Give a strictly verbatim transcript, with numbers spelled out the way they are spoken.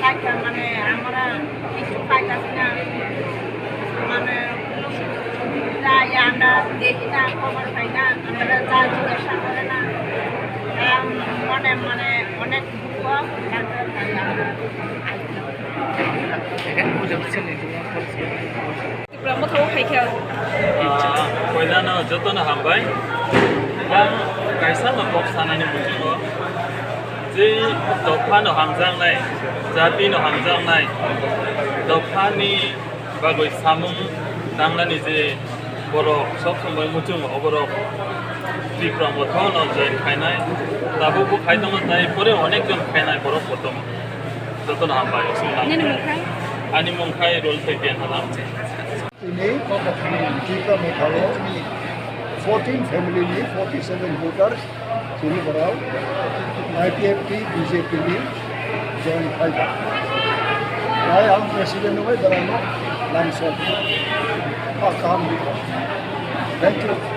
Like, মানে আমরা কিছু পাইতাছি না, মানে কোনো সুযোগ সুবিধা, আমরা দেখি না, খবর পাই না, আমরা যা জিজ্ঞাসা করে না। আম, মনে মনে অনেক দুঃখ, তারপরে তাই আমরা আইছি। Tipra Motha o khai khe. Ah, koinano jotono hambai. Ang kaisa no kok sanani muchungo. Je dophano hamjaknai, jatino hamjaknai, dophani bagwi samung tangnani je borok sok somoi muchungo, oborok Tipra Motha no join khainai. Tabuk bo khai tongo, tai pore onek jon khainai borok bo tongo. Jotono hambai, oswk nang. Nini mung khai? Ani mung khai Rol Thaipian Halam. Ini Tipra Motha o ni fourteen family ni forty seven voters chini borok I P F T B J P ni join khai ba. Ai ang president no bai borok no lamsok. Ah, kaham di. Thank you.